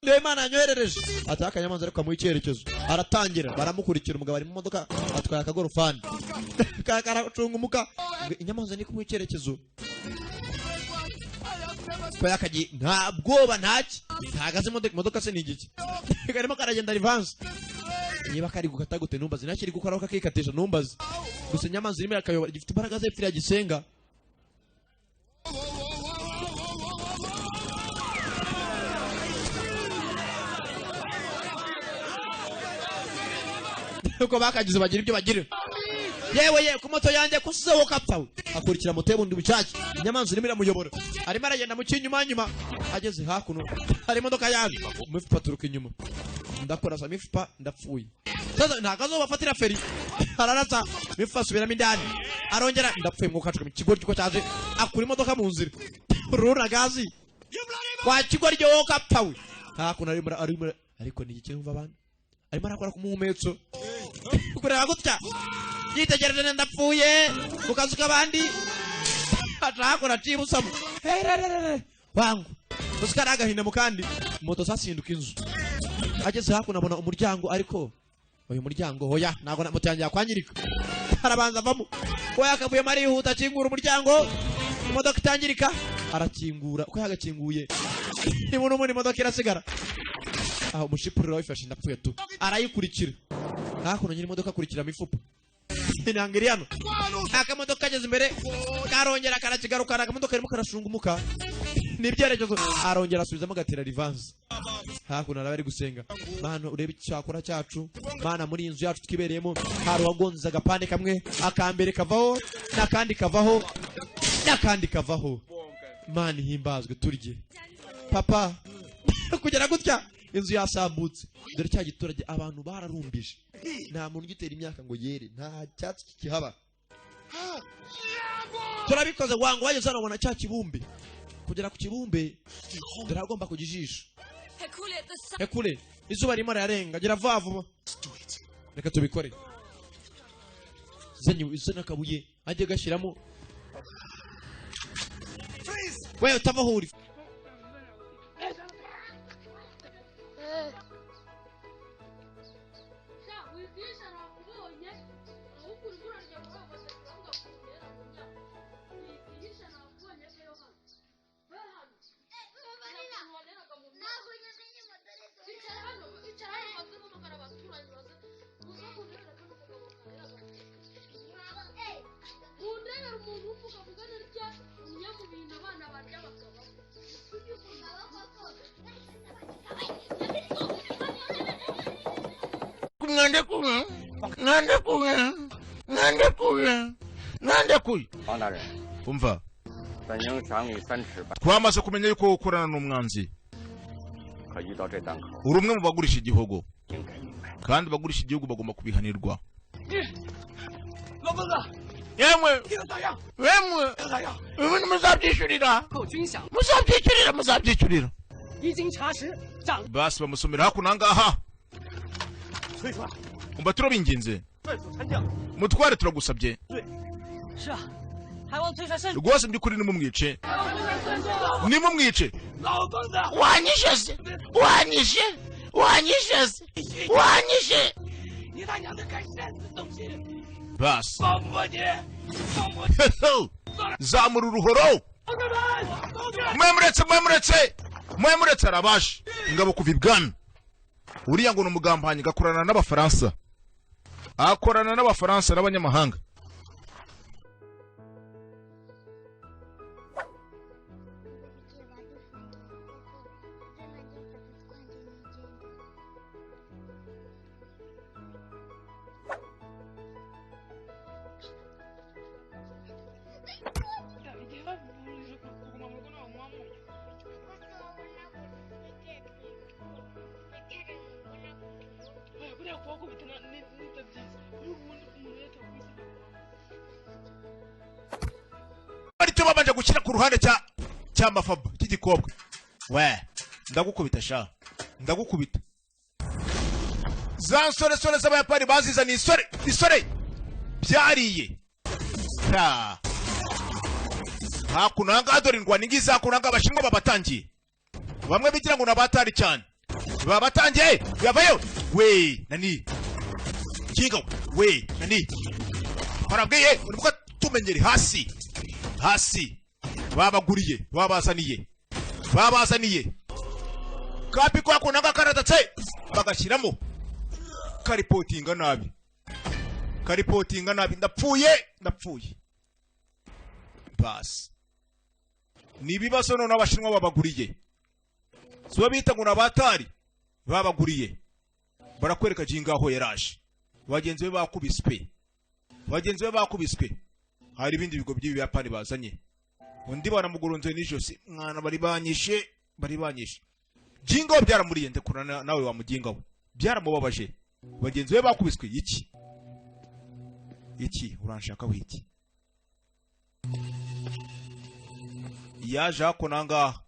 Niyo Imana yanyoherereje. Ati akanyamanza ariko amuha icyerekezo, aratangira baramukurikira. Umugabo ari mu modoka atwaye akagorofani, karacunga umuka. Inyamanza ni kumuha icyerekezo ko yakagiye, nta bwoba, ntaki, ntagaze imodoka. Imodoka se ni igiki? Karimo karagenda rivanse, niba kari gukata gute numbaze, ntakiri gukoraho kakikatisha numbaze. Gusa inyamanza irimo irakayobora, gifite imbaraga zepfiriya gisenga. Uko bakagize bagira ibyo bagira. Yewe ye, ku moto yanjye kusizeho kapfa we. Akurikira moto ye bundi bucyacya, inyamanza irimo iramuyobora, arimo aragenda mu kinyuma nyuma. Ageze hakuno hari imodoka yaje, mifupa aturuka inyuma. Ndakora sa mifupa, ndapfuye sasa, nta kazuba afatira feri, ararasa mifupa, asubiramo indani, arongera ndapfuye. Mwuka acuka mu kigo ko cyaje, akura imodoka mu nzira, rura gazi wa kigoryi wowe kapfa we. Hakuno arimo arimo, ariko ni iki numva abantu arimo arakora ku muhumetso, kureba gutya yitegereje neza, ndapfuye ku kazu k'abandi. Aca hakuno acibusamo wangu gusa kari agahinda mu kandi moto zasinduka inzu. Ageze hakuno abona umuryango, ariko uyu muryango hoya, ntabwo na moto yanjye yakwangirika. Arabanza avamo, we yakavuyemo arihuta, akingura umuryango imodoka itangirika. Arakingura, uko yagakinguye niba n'ubundi imodoka irasigara aho. Umushipuriro wayifashe, ndapfuye tu. Arayikurikira hakuno, nyiri imodoka akurikira mifupa inanga iri hano. Akamodoka kageze imbere karongera karakigarukana, akamodoka karimo karashungumuka n'ibyerekezo, arongera asubizamo agatera rivanse. Hakuno araba ari gusenga: Mana, urebe icyakora cyacu. Mana, muri iyi nzu yacu twibereyemo hari uwagonze agapande kamwe, akambere kavaho n'akandi kavaho n'akandi kavaho. Mana ihimbazwe, turye papa. Kugera gutya inzu yasambutse. Dore cya giturage abantu bararumbije, nta muntu ugitera imyaka ngo yere, nta cyatsi kikihaba. Turabikoze wangu. Wageze hano ubona cya kibumbe, kugera ku kibumbe dore agomba kujya ijisho. Hekure, izuba ririmo rirarenga, gira vuba vuba, reka tubikore. Zanye izana akabuye ajye gashyiramo. We utava aho uri. mwandekuye mwandekuye mwandekuye mwandekuye. 王大人， Umva. 本营赏你3尺半， Twamaze kumenya yuko ukorana n'umwanzi. 可遇到这档口， Uri umwe mu bagurisha igihugu, 应该明白。 kandi abagurisha igihugu bagomba kubihanirwa. 老疯子， Yemwe. 你咋样？ Yemwe. 咋样？ Ibintu muzabyishyurira. 扣军饷， Muzabyishyurira, muzabyishyurira. 一经查实，掌 Basi bamusomera hakuno ahangaha. 崔帅， Umva, turabinginze. 率所参将。 Mutware, turagusabye. 是啊，还望崔帅慎。 Rwose by'ukuri nimumwice, nimumwice. 老疯子， Wanyishe se, wanyishe, wanyishe se, wanyishe. 你他娘的敢擅自动心， Basi. 放过你，放过你！ Zamura uruhoro. 同志们，同志们， Mwemuretse, mwemuretse, mwemuretse. Arabashe ingabo kuva ibwami. Uriya ngo ni umugambanyi, gakorana n'Abafaransa, akorana n'Abafaransa n'abanyamahanga. Icyo babanje gushyira ku ruhande cya cy'amafaba cy'igikobwa we, ndagukubita sha, ndagukubita. Za nsoresore z'Abayapani bazizaniye isore isore byariye. Ha, hakuno ahangaha dore indwani ngizi. Hakuno ahangaha Abashinwa babatangiye, bamwe bigira ngo ni abatari cyane, babatangiye. Yavayo we nani kinga we nani barabwiye uribuka tumenyere hasi hasi. Babaguriye, babazaniye, babazaniye kapi kwa kunanga karatatse bagashyiramo karipotinga nabi, karipotinga nabi. Ndapfuye, ndapfuye basi. Ni ibibazo none Abashinwa babaguriye, si bita ngo ni abatari babaguriye. Barakwereka jingaho yaraje, bagenzi be bakubiswe, bagenzi be bakubiswe. Hari ibindi bigo by'Ibiyapani bazanye, undi banamugoronzoye n'ijosi. Mwana, bari banyishe, bari banyishe. Jingaho byaramuriye, ndekura nawe wa muginga we. Byaramubabaje, bagenzi be bakubiswe. Iki iki uranshaka wiki? Yaje hakuno ahangaha.